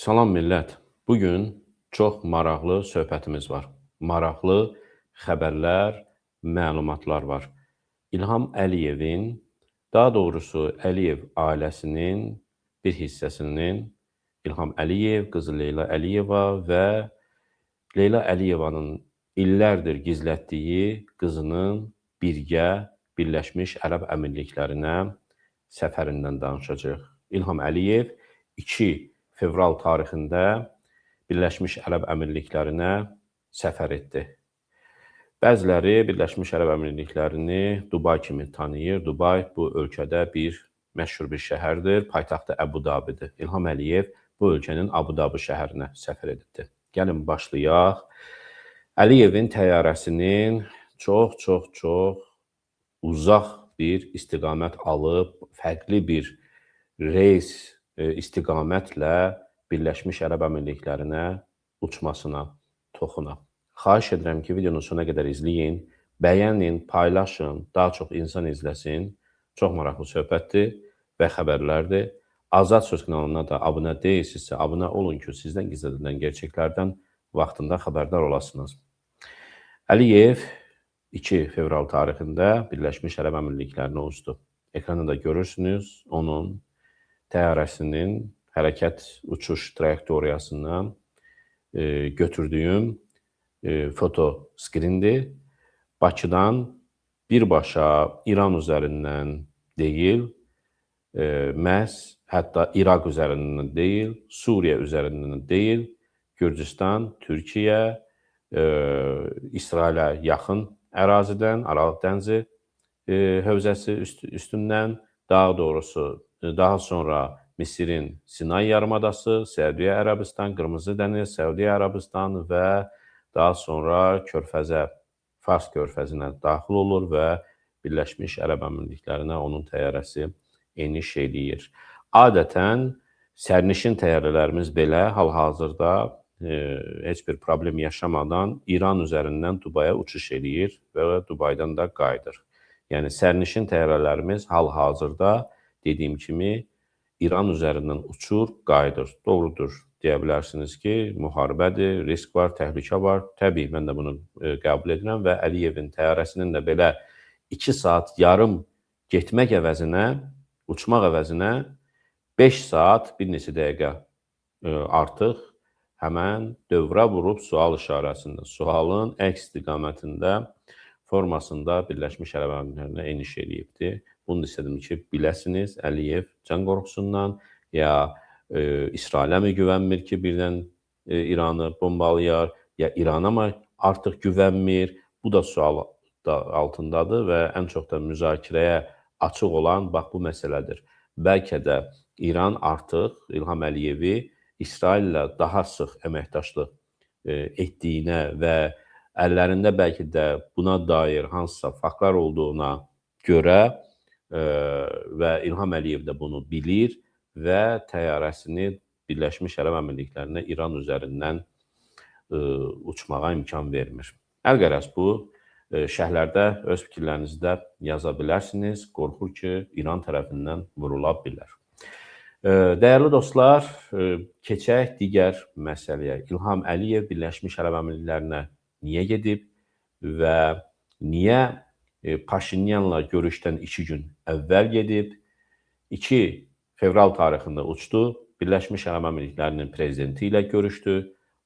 Salam millət. Bu gün çox maraqlı söhbətimiz var. Maraqlı xəbərlər, məlumatlar var. İlham Əliyevin, daha doğrusu Əliyev ailəsinin bir hissəsinin İlham Əliyev, qızı Leyla Əliyeva və Leyla Əliyevanın illərdir gizlətdiyi qızının birgə Birləşmiş Ərəb Əmirliklərinə səfərindən danışacağıq. İlham Əliyev 2 fevral tarixində Birləşmiş Ərəb Əmirliklərinə səfər etdi. Bəziləri Birləşmiş Ərəb Əmirliklərini Dubay kimi tanıyır. Dubay bu ölkədə bir məşhur bir şəhərdir. Paytaxtı Əbu Dabidir. İlham Əliyev bu ölkənin Abu Dabi şəhərinə səfər edibdir. Gəlin başlayaq. Əliyevin təyyarəsinin çox, çox, çox uzaq bir istiqamət alıb, fərqli bir reys istiqamətlə Birləşmiş Ərəb Əmirliklərinə uçmasına toxunaq. Xahiş edirəm ki, videonun sonuna qədər izləyin, bəyənin, paylaşın, daha çox insan izləsin. Çox maraqlı söhbətdir və xəbərlərdir. Azad Söz kanalına da abunə deyilsinizsə, abunə olun ki, sizdən gizlədilən gerçəklərdən vaxtında xəbərdar olasınız. Əliyev 2 fevral tarixində Birləşmiş Ərəb Əmirliklərinə uçdu. Ekranda da görürsünüz onun təyyarəsinin hərəkət uçuş trayektoriyasından götürdüyüm foto skrindir. Bakıdan birbaşa İran üzərindən deyil, məhz hətta İraq üzərindən deyil, Suriya üzərindən deyil, Gürcüstan, Türkiyə, İsrailə yaxın ərazidən, Aralıq dənizi hövzəsi üstündən, daha doğrusu daha sonra Misirin Sinay yarımadası, Səudiyyə Ərəbistan, Qırmızı dəniz, Səudiyyə Ərəbistan və daha sonra körfəzə, Fars körfəzinə daxil olur və Birləşmiş Ərəb Əmirliklərinə onun təyyarəsi eniş eləyir. Adətən sərnişin təyyarələrimiz belə hal-hazırda heç bir problem yaşamadan İran üzərindən Dubaya uçuş eləyir və Dubaydan da qayıdır. Yəni sərnişin təyyarələrimiz hal-hazırda dediyim kimi İran üzərindən uçur, qayıdır. Doğrudur, deyə bilərsiniz ki, müharibədir, risk var, təhlükə var. Təbii, mən də bunu qəbul edirəm və Əliyevin təyyarəsinin də belə 2 saat yarım getmək əvəzinə, uçmaq əvəzinə 5 saat bir neçə dəqiqə artıq həmən dövrə vurub sual işarəsində, sualın əks istiqamətində formasında Birləşmiş Ərəb Əmirliklərinə eniş eləyibdir. Bunu da istədim ki, biləsiniz, Əliyev can qorxusundan ya İsrailə mi güvənmir ki, birdən İranı bombalayar, ya İrana mı artıq güvənmir? Bu da sual da altındadır və ən çox da müzakirəyə açıq olan bax bu məsələdir. Bəlkə də İran artıq İlham Əliyevi İsraillə daha sıx əməkdaşlıq etdiyinə və əllərində bəlkə də buna dair hansısa faktlar olduğuna görə və İlham Əliyev də bunu bilir və təyyarəsini Birləşmiş Ərəb Əmirliklərinə İran üzərindən uçmağa imkan vermir. Əlqərəz bu şərhlərdə öz fikirlərinizi də yaza bilərsiniz. Qorxur ki, İran tərəfindən vurula bilər. Dəyərli dostlar, keçək digər məsələyə. İlham Əliyev Birləşmiş Ərəb Əmirliklərinə niyə gedib və niyə Paşinyanla görüşdən 2 gün əvvəl gedib? 2 fevral tarixində uçdu. Birləşmiş Ərəb Əmirliklərinin prezidenti ilə görüşdü.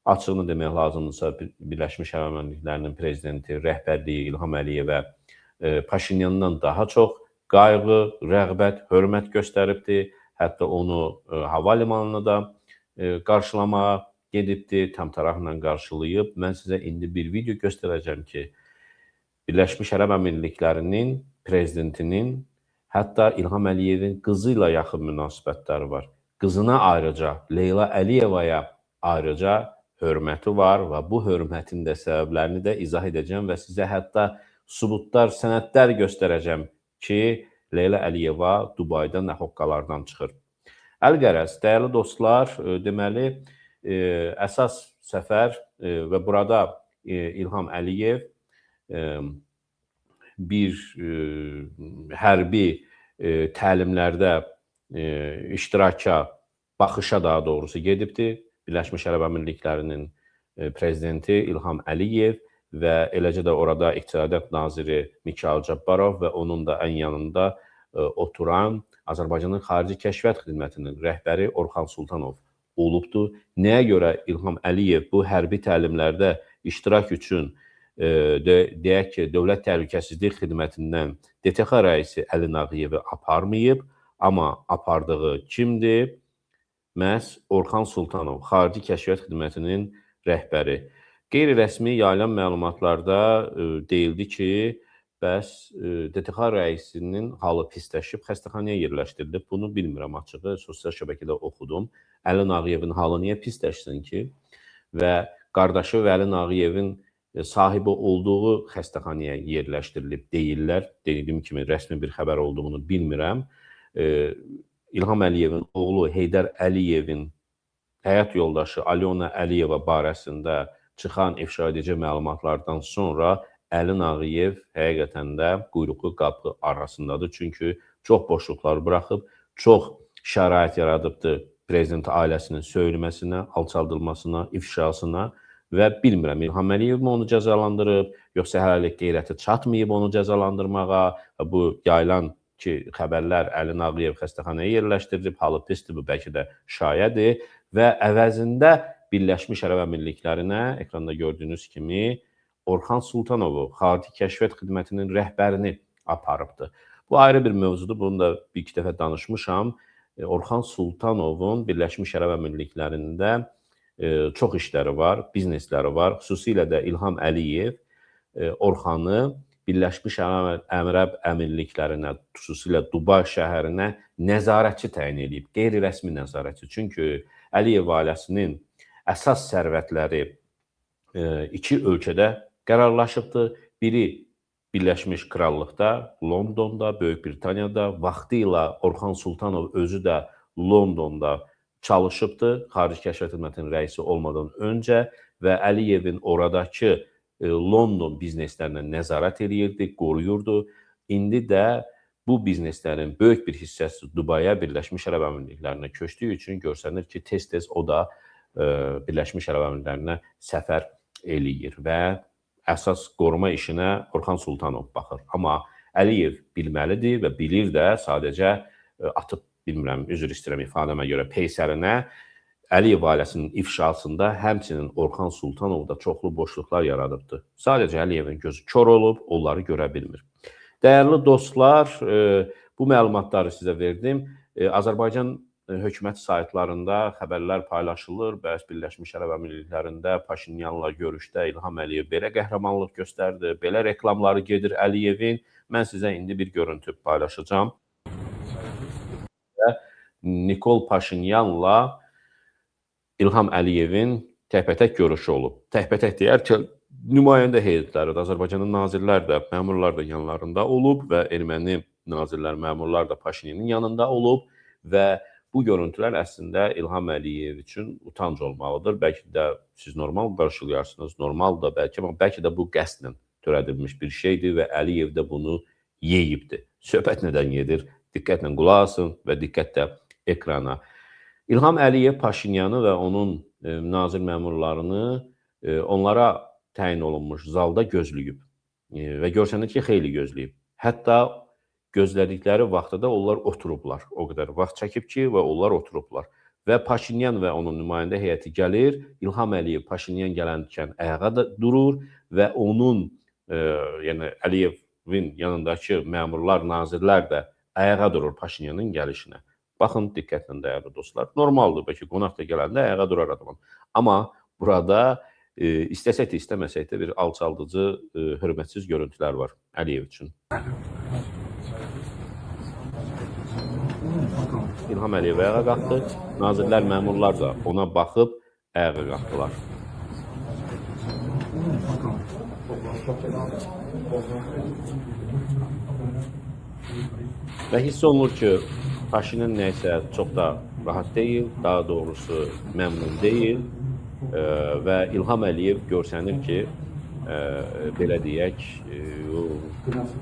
Açığını demək lazımdırsa, Birləşmiş Ərəb Əmirliklərinin prezidenti rəhbərliyi İlham Əliyevə Paşinyandan daha çox qayğı, rəğbət, hörmət göstəribdi. Hətta onu hava limanına da qarşılamağa gedibdi, təmtəraqla qarşılayıb. Mən sizə indi bir video göstərəcəm ki, Birləşmiş Ərəb Əmirliklərinin prezidentinin hətta İlham Əliyevin qızı ilə yaxın münasibətləri var. Qızına ayrıca, Leyla Əliyevaya ayrıca hörməti var və bu hörmətin də səbəblərini də izah edəcəm və sizə hətta sübutlar, sənədlər göstərəcəm ki, Leyla Əliyeva Dubayda nə hoqqalardan çıxır. Əlqərəz, dəyərli dostlar, deməli, əsas səfər və burada İlham Əliyev bir hərbi təlimlərdə iştiraka Baxışa daha doğrusu gedibdi. Birləşmiş Ərəb Əmirliklərinin prezidenti İlham Əliyev və eləcə də orada İqtisadiyyat naziri Mikayıl Cabbarov və onun da ən yanında oturan Azərbaycanın Xarici Kəşfiyyat Xidmətinin rəhbəri Orxan Sultanov olubdu. Nəyə görə İlham Əliyev bu hərbi təlimlərdə iştirak üçün deyək ki, Dövlət Təhlükəsizlik Xidmətindən DTX rəisi Əli Nağıyevi aparmayıb, amma apardığı kimdir? Məhz Orxan Sultanov, Xarici Kəşfiyyat Xidmətinin rəhbəri. Qeyri-rəsmi yayılan məlumatlarda deyildi ki, bəs DTX rəisinin halı pisləşib, xəstəxanaya yerləşdirilib. Bunu bilmirəm açığı, sosial şəbəkədə oxudum. Əli Nağıyevin halı niyə pisləşsin ki? Və qardaşı Vəli Nağıyevin sahibi olduğu xəstəxanaya yerləşdirilib deyirlər. Dediyim kimi rəsmi bir xəbər olduğunu bilmirəm. İlham Əliyevin oğlu Heydər Əliyevin həyat yoldaşı Alyona Əliyeva barəsində çıxan ifşa edici məlumatlardan sonra Əli Nağıyev həqiqətən də quyruqlu qapı arasındadır. Çünki çox boşluqlar buraxıb, çox şərait yaradıbdır prezident ailəsinin söyülməsinə, alçaldılmasına, ifşasına və bilmirəm İlham Əliyev mi onu cəzalandırıb, yoxsa hələlik qeyrəti çatmayıb onu cəzalandırmağa. Bu yayılan ki, xəbərlər Əli Nağıyev xəstəxanaya yerləşdirilib, halı pisdir, bu bəlkə də şayədir və əvəzində Birləşmiş Ərəb Əmirliklərinə ekranda gördüyünüz kimi Orxan Sultanovu, Xarici Kəşfiyyat Xidmətinin rəhbərini aparıbdır. Bu ayrı bir mövzudur, bunu da bir iki dəfə danışmışam. Orxan Sultanovun Birləşmiş Ərəb Əmirliklərində çox işləri var, biznesləri var. Xüsusilə də İlham Əliyev Orxanı Birləşmiş Ərəb Əmirliklərinə, xüsusilə Dubay şəhərinə nəzarətçi təyin edib, qeyri-rəsmi nəzarətçi. Çünki Əliyev ailəsinin əsas sərvətləri iki ölkədə qərarlaşıbdır. Biri Birləşmiş Krallıqda, Londonda, Böyük Britaniyada. Vaxtilə Orxan Sultanov özü də Londonda çalışıbdır, Xarici Kəşfiyyat Xidmətinin rəisi olmadan öncə və Əliyevin oradakı London bizneslərinə nəzarət eləyirdi, qoruyurdu. İndi də bu bizneslərin böyük bir hissəsi Dubaya, Birləşmiş Ərəb Əmirliklərinə köçdüyü üçün görsənir ki, tez-tez o da Birləşmiş Ərəb Əmirliklərinə səfər eləyir və əsas qoruma işinə Orxan Sultanov baxır. Amma Əliyev bilməlidir və bilir də, sadəcə atıb, bilmirəm, üzr istəyirəm ifadəmə görə, peysərinə Əliyev ailəsinin ifşasında həmçinin Orxan Sultanov da çoxlu boşluqlar yaradıbdır. Sadəcə Əliyevin gözü kor olub, onları görə bilmir. Dəyərli dostlar, bu məlumatları sizə verdim. Azərbaycan hökumət saytlarında xəbərlər paylaşılır. Bəs Birləşmiş Ərəb Əmirliklərində Paşinyanla görüşdə İlham Əliyev belə qəhrəmanlıq göstərdi, belə reklamları gedir Əliyevin. Mən sizə indi bir görüntü paylaşacağam. Və Nikol Paşinyanla İlham Əliyevin təkbətək görüşü olub. Təkbətək deyərkən nümayəndə heyətləri də, Azərbaycanın nazirlər də, məmurlar da yanlarında olub və erməni nazirlər, məmurlar da Paşinyanın yanında olub və bu görüntülər əslində İlham Əliyev üçün utanc olmalıdır. Bəlkə də siz normal qarşılayarsınız, normal da bəlkə, amma bəlkə də bu qəsdən törədilmiş bir şeydir və Əliyev də bunu yeyibdir. Söhbət nədən gedir? Diqqətlə qulaq asın və diqqətlə ekrana. İlham Əliyev Paşinyanı və onun nazir məmurlarını onlara təyin olunmuş zalda gözləyib və görsənir ki, xeyli gözləyib. Hətta gözlədikləri vaxtda da onlar oturublar. O qədər vaxt çəkib ki, və onlar oturublar. Və Paşinyan və onun nümayəndə heyəti gəlir. İlham Əliyev Paşinyan gələnkən ayağa da durur və onun, yəni Əliyevin yanındakı məmurlar, nazirlər də ayağa durur Paşinyanın gəlişinə. Baxın, diqqətlə dəyərli dostlar. Normaldır, bəlkə qonaq da gələndə ayağa durar adamın. Amma burada istəsək də istəməsək də bir alçaldıcı, hörmətsiz görüntülər var Əliyev üçün. İlham Əliyev ayağa qalxdı. Nazirlər, məmurlar da ona baxıb ayağa qalxdılar. Və hiss olunur ki, Paşinyan nəysə çox da rahat deyil, daha doğrusu məmnun deyil və İlham Əliyev görsənir ki, belə deyək,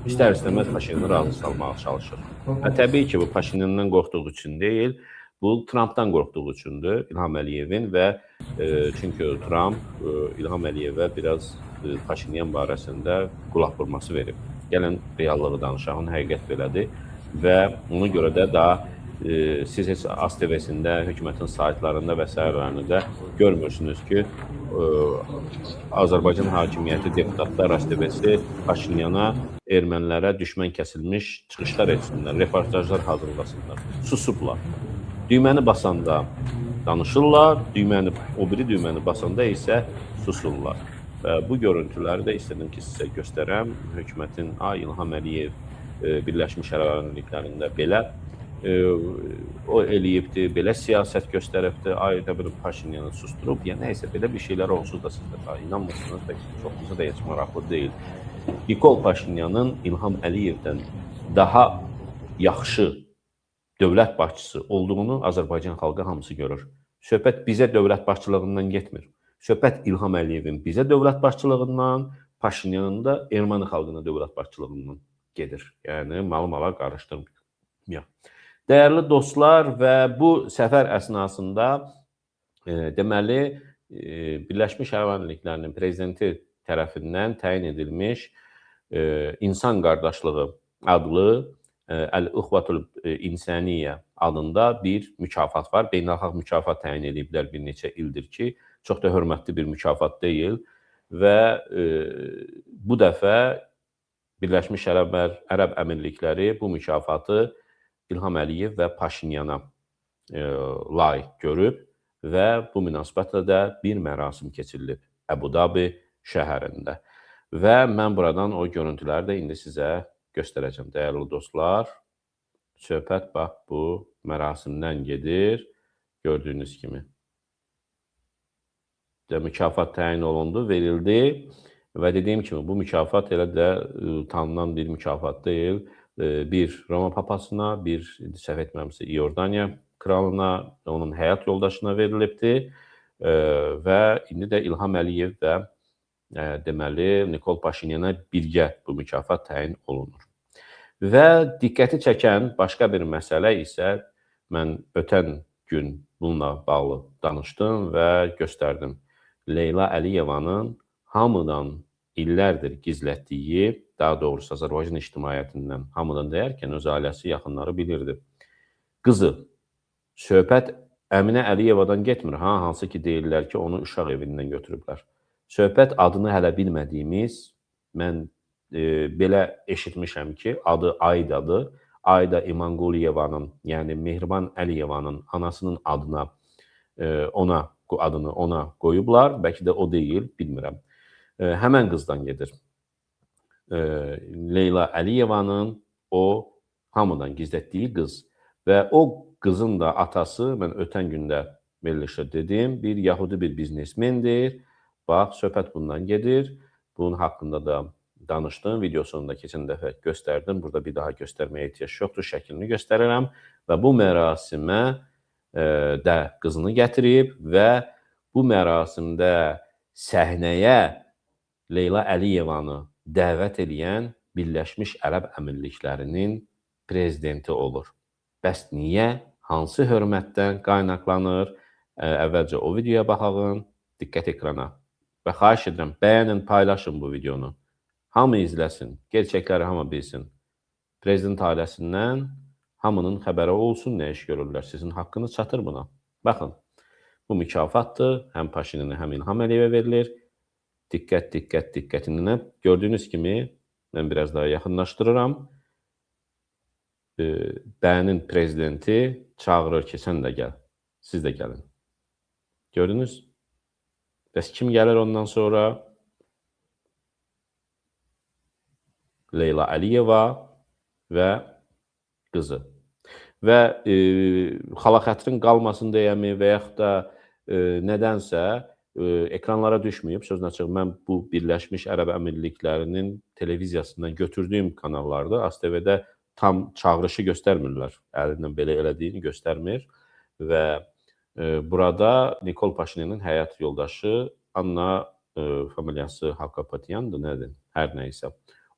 istər-istəməz Paşinyanı razı salmağa çalışır. Və təbii ki, bu Paşinyandan qorxduğu üçün deyil, Bu Trampdan qorxduğu üçündür İlham Əliyevin və çünki Tramp İlham Əliyevə biraz Paşinyan barəsində qulaq vurması verib. Gəlin reallığı danışaq, həqiqət belədir və ona görə də daha siz heç AzTV-sində, hökumətin saytlarında və sairələrində də görmürsünüz ki, Azərbaycan hakimiyyəti, deputatlar AzTV-si Paşinyana, ermənilərə düşmən kəsilmiş çıxışlar etsinlər, reportajlar hazırlasınlar. Susublar. Düyməni basanda danışırlar, düyməni, o biri düyməni basanda isə susurlar. Və bu görüntüləri də istədim ki, sizə göstərəm. Hökumətin, İlham Əliyev Birləşmiş Ərəb Əmirliklərində belə o eləyibdir, belə siyasət göstəribdir, ay da bir Paşinyanı susturub, ya nəysə belə bir şeylər onsuz da siz də daha inanmırsınız, bəlkə çoxunuza da heç maraqlı deyil. Nikol Paşinyanın İlham Əliyevdən daha yaxşı dövlət başçısı olduğunu Azərbaycan xalqı hamısı görür. Söhbət bizə dövlət başçılığından getmir. Söhbət İlham Əliyevin bizə dövlət başçılığından, Paşinyanın da erməni xalqına dövlət başçılığından gedir. Yəni malı-mala qarışdırmayaq. Dəyərli dostlar və bu səfər əsnasında deməli Birləşmiş Ərəb Əmirliklərinin prezidenti tərəfindən təyin edilmiş İnsan Qardaşlığı adlı Əl-Uxvatul İnsaniyyə adında bir mükafat var. Beynəlxalq mükafat təyin ediblər bir neçə ildir ki, çox da hörmətli bir mükafat deyil və bu dəfə Birləşmiş Ərəb Əmirlikləri bu mükafatı İlham Əliyev və Paşinyana layiq görüb və bu münasibətlə də bir mərasim keçirilib Əbu Dabi şəhərində. Və mən buradan o görüntüləri də indi sizə göstərəcəm. Dəyərli dostlar, söhbət bax bu mərasimdən gedir, gördüyünüz kimi. Mükafat təyin olundu, verildi və dediyim kimi bu mükafat elə də tanınan bir mükafat deyil. Bir Roma papasına, bir səhv etmirəmsə İordaniya kralına, onun həyat yoldaşına verilibdir və indi də İlham Əliyev və deməli Nikol Paşinyana birgə bu mükafat təyin olunur. Və diqqəti çəkən başqa bir məsələ isə mən ötən gün bununla bağlı danışdım və göstərdim. Leyla Əliyevanın hamıdan illərdir gizlətdiyi, daha doğrusu Azərbaycan ictimaiyyətindən hamıdan deyərkən öz ailəsi, yaxınları bilirdi. Qızı, söhbət Əminə Əliyevadan getmir, ha, hansı ki deyirlər ki, onu uşaq evindən götürüblər. Söhbət adını hələ bilmədiyimiz, mən belə eşitmişəm ki, adı Aydadır. Ayda İmanquliyevanın, yəni Mehriban Əliyevanın anasının adına ona adını ona qoyublar. Bəlkə də o deyil, bilmirəm. Həmən qızdan gedir. Leyla Əliyevanın o hamıdan gizlətdiyi qız və o qızın da atası, mən ötən gündə verilişdə dedim, bir yahudi bir biznesmendir. Bax, söhbət bundan gedir. Bunun haqqında da danışdım. Videosunu da keçən dəfə göstərdim. Burada bir daha göstərməyə ehtiyac yoxdur. Şəklini göstərirəm və bu mərasimə də qızını gətirib və bu mərasimdə səhnəyə Leyla Əliyevanı dəvət eləyən Birləşmiş Ərəb Əmirliklərinin prezidenti olur. Bəs niyə? Hansı hörmətdən qaynaqlanır? Əvvəlcə o videoya baxağın, diqqət ekrana. Və xahiş edirəm, bəyənin, paylaşın bu videonu. Hamı izləsin, gerçəkləri hamı bilsin. Prezident ailəsindən hamının xəbəri olsun, nə iş görürlər. Sizin haqqınız çatır buna. Baxın, bu mükafatdır. Həm Paşinyana, həm İlham Əliyevə verilir. Diqqət, diqqət, diqqətinə. Gördüyünüz kimi, mən biraz daha yaxınlaşdırıram. BƏ-nin prezidenti çağırır ki, sən də gəl, siz də gəlin. Gördünüz? Bəs kim gəlir ondan sonra? Leyla Əliyeva və qızı. Və xala xətrin qalmasın deyəmi və yaxud da nədənsə ekranlara düşməyib. Sözün açığı, mən bu Birləşmiş Ərəb Əmirliklərinin televiziyasından götürdüyüm kanallarda AzTV-də tam çağırışı göstərmirlər. Əlindən belə elədiyini göstərmir və burada Nikol Paşinyanın həyat yoldaşı Anna familiyası Hakapatyandır, nədir? Hər nə isə.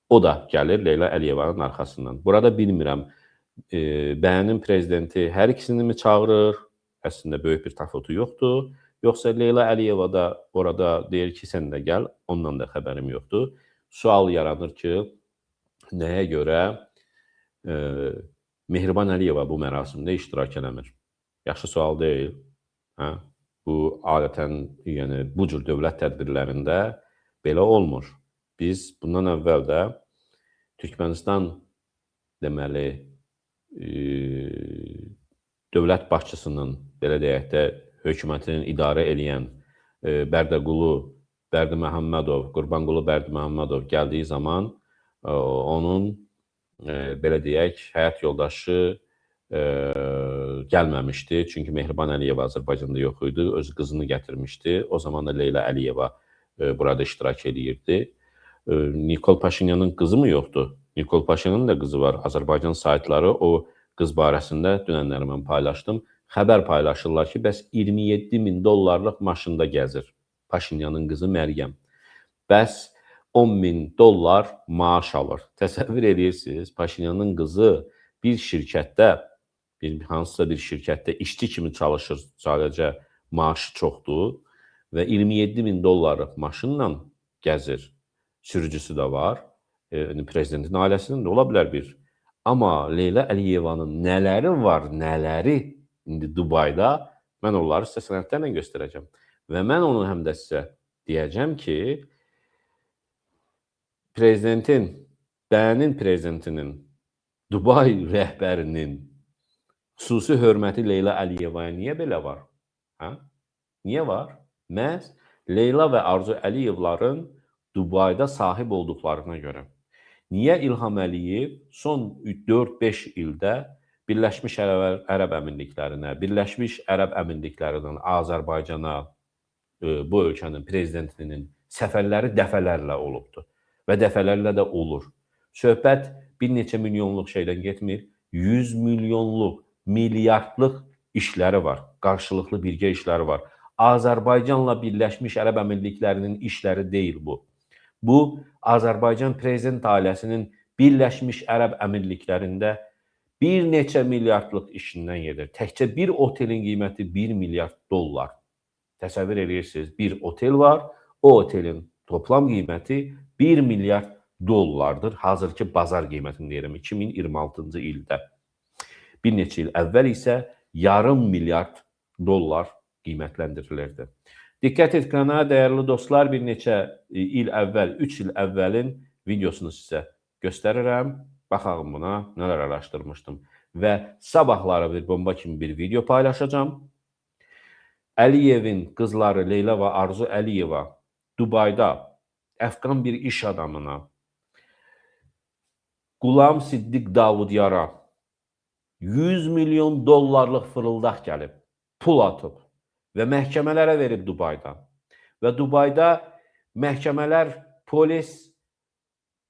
O da gəlir Leyla Əliyevanın arxasından. Burada bilmirəm, BƏ-nin prezidenti hər ikisini mi çağırır? Əslində böyük bir təfavütü yoxdur. Yoxsa Leyla Əliyeva da orada deyir ki, sən də gəl, ondan da xəbərim yoxdur. Sual yaranır ki, nəyə görə Mehriban Əliyeva bu mərasimdə iştirak eləmir? Yaxşı sual deyil. Hə? Bu adətən, yəni bu cür dövlət tədbirlərində belə olmur. Biz bundan əvvəl də Türkmənistan deməli dövlət başçısının, belə deyək də, hökumətinin idarə eləyən Bərdəqulu Bərdiməhəmmədov, Qurbanqulu Bərdiməhəmmədov gəldiyi zaman onun belə deyək, həyat yoldaşı gəlməmişdi. Çünki Mehriban Əliyeva Azərbaycanda yox idi, öz qızını gətirmişdi. O zaman da Leyla Əliyeva burada iştirak eləyirdi. Nikol Paşinyanın qızı mı yoxdur? Nikol Paşinyanın da qızı var. Azərbaycan saytları o qız barəsində dünənləri mən paylaşdım. Xəbər paylaşırlar ki, bəs 27 min dollarlıq maşında gəzir Paşinyanın qızı Məryəm. Bəs 10 min dollar maaş alır. Təsəvvür edirsiniz, Paşinyanın qızı bir şirkətdə, hansısa bir şirkətdə işçi kimi çalışır, sadəcə maaşı çoxdur və 27 min dollarlıq maşınla gəzir. Sürücüsü də var. Prezidentin ailəsinin də ola bilər bir. Amma Leyla Əliyevanın nələri var, nələri indi Dubayda, mən onları sizə sənədlərlə göstərəcəm. Və mən onu həm də sizə deyəcəm ki, prezidentin, BƏ-nin prezidentinin, Dubay rəhbərinin xüsusi hörməti Leyla Əliyevaya niyə belə var? Hə? Niyə var? Məhz Leyla və Arzu Əliyevların Dubayda sahib olduqlarına görə. Niyə İlham Əliyev son 4-5 ildə Birləşmiş Ərəb Əmirliklərinə, Birləşmiş Ərəb Əmirliklərindən Azərbaycana, bu ölkənin prezidentinin səfərləri dəfələrlə olubdur və dəfələrlə də olur. Söhbət bir neçə milyonluq şeydən getmir, 100 milyonluq, milyardlıq işləri var, qarşılıqlı birgə işləri var. Azərbaycanla Birləşmiş Ərəb Əmirliklərinin işləri deyil bu. Bu, Azərbaycan prezident ailəsinin Birləşmiş Ərəb Əmirliklərində bir neçə milyardlıq işindən gedir. Təkcə bir otelin qiyməti 1 milyard dollar. Təsəvvür edirsiniz, bir otel var, o otelin toplam qiyməti 1 milyard dollardır. Hazırki bazar qiymətini deyirəm, 2026-cı ildə. Bir neçə il əvvəl isə yarım milyard dollar qiymətləndirilirdi. Diqqət ekrana, dəyərli dostlar, bir neçə il əvvəl, 3 il əvvəlin videosunu sizə göstərirəm. Baxalım buna, nələr araşdırmışdım. Və sabahları bir bomba kimi bir video paylaşacağam. Əliyevin qızları Leyla və Arzu Əliyeva Dubayda əfqan bir iş adamına, Qulam Siddiq Davudyara 100 milyon dollarlıq fırıldaq gəlib, pul atıb və məhkəmələrə verib Dubayda. Və Dubayda məhkəmələr, polis,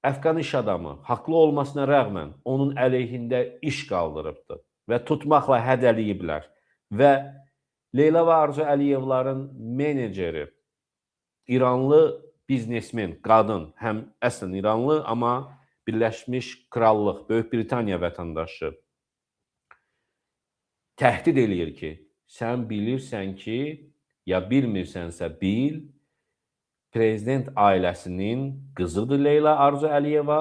əfqan iş adamı haqlı olmasına rəğmən onun əleyhində iş qaldırıbdır və tutmaqla hədəliyiblər. Və Leyla və Arzu Əliyevların meneceri, İranlı biznesmen, qadın, həm əslən İranlı, amma Birləşmiş Krallıq, Böyük Britaniya vətəndaşı təhdid eləyir ki, sən bilirsən ki, ya bilmirsənsə bil, prezident ailəsinin qızıdır Leyla Arzu Əliyeva,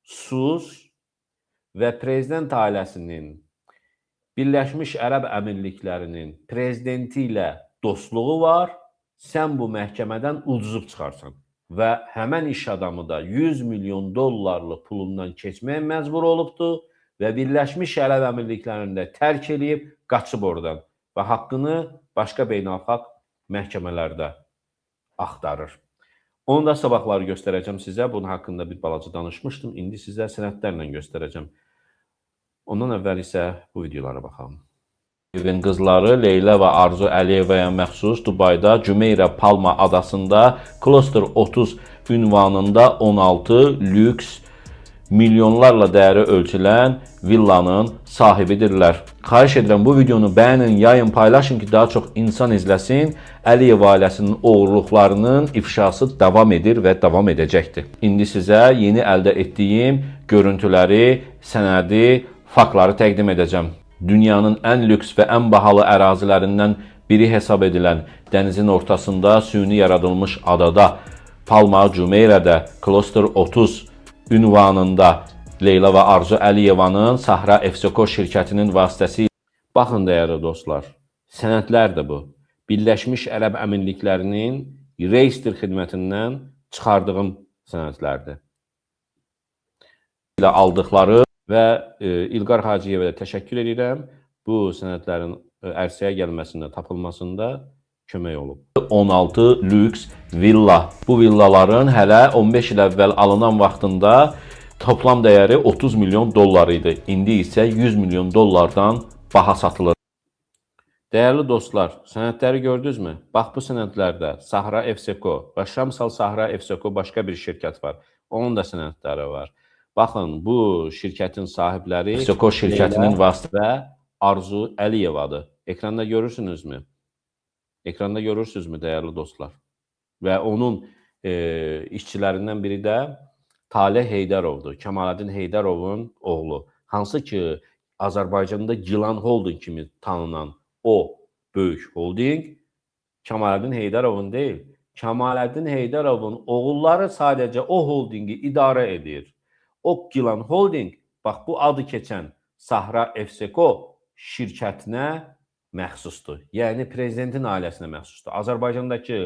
sus və prezident ailəsinin Birləşmiş Ərəb Əmirliklərinin prezidenti ilə dostluğu var, sən bu məhkəmədən ucuzub çıxarsan. Və həmən iş adamı da 100 milyon dollarlıq pulundan keçməyə məcbur olubdur və Birləşmiş Ərəb Əmirliklərini də tərk eləyib, qaçıb oradan və haqqını başqa beynəlxalq məhkəmələrdə axtarır. Onu da sabahları göstərəcəm sizə. Bunun haqqında bir balaca danışmışdım. İndi sizə sənədlərlə göstərəcəm. Ondan əvvəl isə bu videolara baxalım. Evin qızları Leyla və Arzu Əliyevaya məxsus Dubayda Jumeirah Palma adasında Cluster 30 ünvanında 16 lüks milyonlarla dəyəri ölçülən villanın sahibidirlər. Xahiş edirəm bu videonu bəyənin, yayın, paylaşın ki, daha çox insan izləsin. Əliyev ailəsinin oğurluqlarının ifşası davam edir və davam edəcəkdir. İndi sizə yeni əldə etdiyim görüntüləri, sənədi, Faktları təqdim edəcəm. Dünyanın ən lüks və ən bahalı ərazilərindən biri hesab edilən dənizin ortasında süni yaradılmış adada Palma Jumeirah'da Cluster 30 ünvanında Leyla və Arzu Əliyevanın Sahra Efseko şirkətinin vasitəsilə. Baxın dəyərli dostlar, sənədlər də bu. Birləşmiş Ərəb Əmirliklərinin reyestr xidmətindən çıxardığım sənədlərdir. İlə aldıqları və İlqar Hacıyevə də təşəkkür edirəm. Bu sənədlərin ərsəyə gəlməsində, tapılmasında kömək olub. 16 lüks villa. Bu villaların hələ 15 il əvvəl alınan vaxtında toplam dəyəri 30 milyon dollar idi. İndi isə 100 milyon dollardan baha satılır. Dəyərli dostlar, sənədləri gördünüzmü? Bax bu sənədlərdə Sahra Efseko və Şamsal Sahra Efseko başqa bir şirkət var. Onun da sənədləri var. Baxın, bu şirkətin sahibləri Efseko şirkətinin vasitə və Arzu Əliyevadır. Ekranda görürsünüzmü? Ekranda görürsünüzmü dəyərli dostlar? Və onun işçilərindən biri də Taleh Heydərovdur. Kəmaləddin Heydərovun oğlu. Hansı ki Azərbaycanda Gilan Holding kimi tanınan o böyük holding Kəmaləddin Heydərovun deyil. Kəmaləddin Heydərovun oğulları sadəcə o holdingi idarə edir. O Gilan Holding, bax bu adı keçən Sahra Efseko şirkətinə məxsusdur. Yəni prezidentin ailəsinə məxsusdur. Azərbaycandakı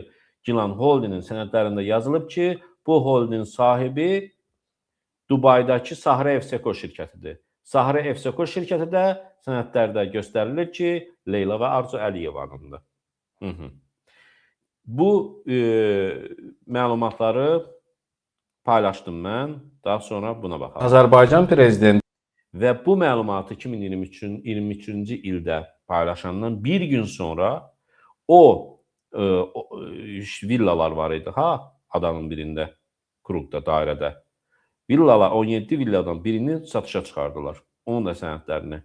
Gilan Holdingin sənədlərində yazılıb ki, bu holdingin sahibi Dubaydakı Sahra Efseko şirkətidir. Sahra Efseko şirkəti də sənədlərdə göstərilir ki, Leyla və Arzu Əliyevanındır. Hı -hı. Bu məlumatları paylaşdım mən. Daha sonra buna baxalım. Azərbaycan prezidenti və bu məlumatı 2023-cü ildə paylaşandan bir gün sonra o villalar var idi ha adanın birində, Kruqda, dairədə. Villalar 17 villadan birini satışa çıxardılar. Onun da sənədlərini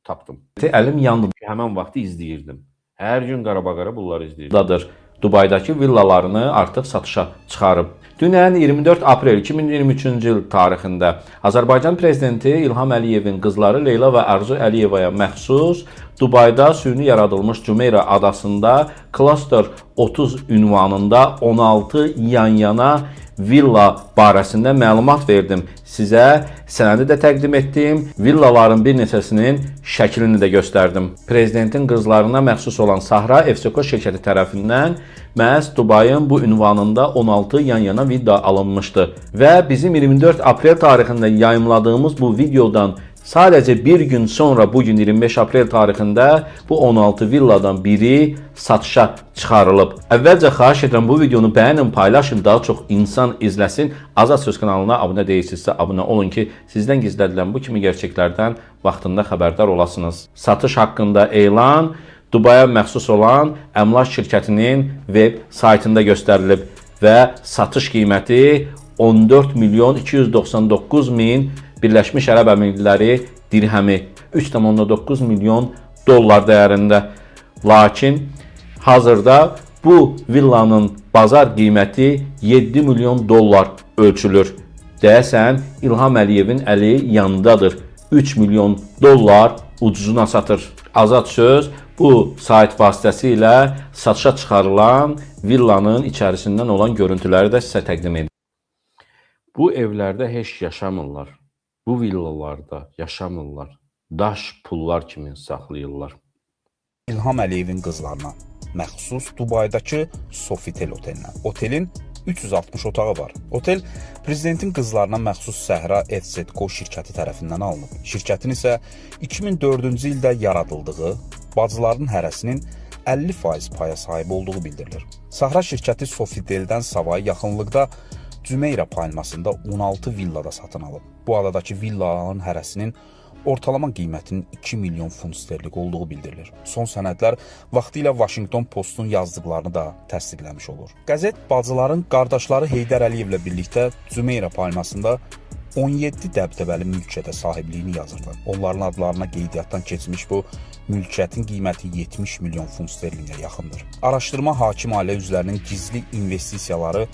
tapdım. Əlim yandı. Həmin vaxtı izləyirdim. Hər gün qarabaqara bunları izləyirdim. Dubaydakı villalarını artıq satışa çıxarıb. Dünən 24 aprel 2023-cü il tarixində Azərbaycan prezidenti İlham Əliyevin qızları Leyla və Arzu Əliyevaya məxsus Dubayda süni yaradılmış Jumeirah adasında Cluster 30 ünvanında 16 yan-yana villa barəsində məlumat verdim. Sizə sənədi də təqdim etdim. Villaların bir neçəsinin şəklini də göstərdim. Prezidentin qızlarına məxsus olan Sahra Efseko şirkəti tərəfindən məhz Dubayın bu ünvanında 16 yan-yana villa alınmışdı. Və bizim 24 aprel tarixində yayımladığımız bu videodan sadəcə bir gün sonra bugün 25 aprel tarixində bu 16 villadan biri satışa çıxarılıb. Əvvəlcə xahiş edirəm bu videonu bəyənin, paylaşın, daha çox insan izləsin. Azad Söz kanalına abunə deyilsinizsə abunə olun ki, sizdən gizlədilən bu kimi gerçəklərdən vaxtında xəbərdar olasınız. Satış haqqında elan Dubaya məxsus olan əmlak şirkətinin web saytında göstərilib və satış qiyməti 14 milyon 299 min Birləşmiş Ərəb Əmirlikləri dirhəmi, 3,9 milyon dollar dəyərində. Lakin hazırda bu villanın bazar qiyməti 7 milyon dollar ölçülür. Deyəsən İlham Əliyevin əli yanındadır. 3 milyon dollar ucuzuna satır. Azad Söz bu sayt vasitəsilə satışa çıxarılan villanın içərisindən olan görüntüləri də sizə təqdim edir. Bu evlərdə heç yaşamırlar. Bu villalarda yaşamırlar. Daş pullar kimi saxlayırlar. İlham Əliyevin qızlarına məxsus Dubaydakı Sofitel otelinə. Otelin 360 otağı var. Otel prezidentin qızlarına məxsus Səhra FZCO şirkəti tərəfindən alınıb. Şirkətin isə 2004-cü ildə yaradıldığı, bacıların hərəsinin 50% paya sahib olduğu bildirilir. Sahra şirkəti Sofiteldən savayı yaxınlıqda Cümeyra palmasında 16 villada satın alıb. Bu adadakı villaların hərəsinin ortalama qiymətinin 2 milyon funt sterlinq olduğu bildirilir. Son sənədlər vaxtilə Washington Postun yazdıqlarını da təsdiqləmiş olur. Qəzet bacıların qardaşları Heydər Əliyevlə birlikdə Cümeyra palmasında 17 dəbdəbəli mülkiyyətə sahibliyini yazırdı. Onların adlarına qeydiyyatdan keçmiş bu mülkiyyətin qiyməti 70 milyon funt sterlinqə yaxındır. Araşdırma hakim ailə üzvlərinin gizli investisiyaları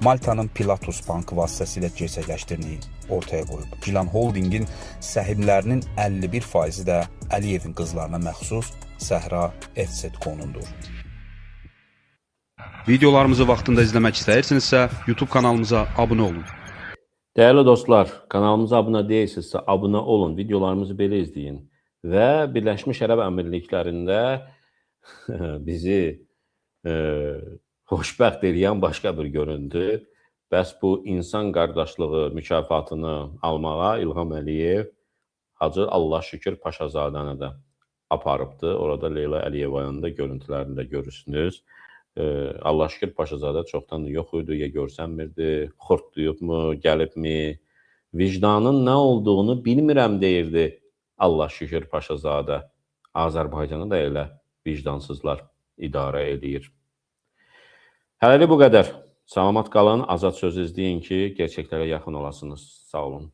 Maltanın Pilatus bankı vasitəsilə gerçəkləşdirdiyini ortaya qoyub. Gilan Holdingin səhmlərinin 51%-i də Əliyevin qızlarına məxsus Səhra FC.co-nundur. Videolarımızı vaxtında izləmək istəyirsinizsə, YouTube kanalımıza abunə olun. Dəyərli dostlar, kanalımıza abunə deyilsinizsə, abunə olun, videolarımızı belə izləyin və Birləşmiş Ərəb Əmirliklərində bizi xoşbəxt eləyən başqa bir görüntü. Bəs bu insan qardaşlığı mükafatını almağa İlham Əliyev Hacı Allahşükür Paşazadəni də aparıbdı. Orada Leyla Əliyevanın da görüntülərini də görürsünüz. Allahşükür Paşazadə çoxdan yox idi, ya görsənmirdi, xortlayıbmı, gəlibmi? Vicdanın nə olduğunu bilmirəm deyirdi Allahşükür Paşazadə. Azərbaycanı da elə vicdansızlar idarə eləyir. Hələlik bu qədər. Salamat qalın, azad söz izləyin ki, gerçəklərə yaxın olasınız. Sağ olun.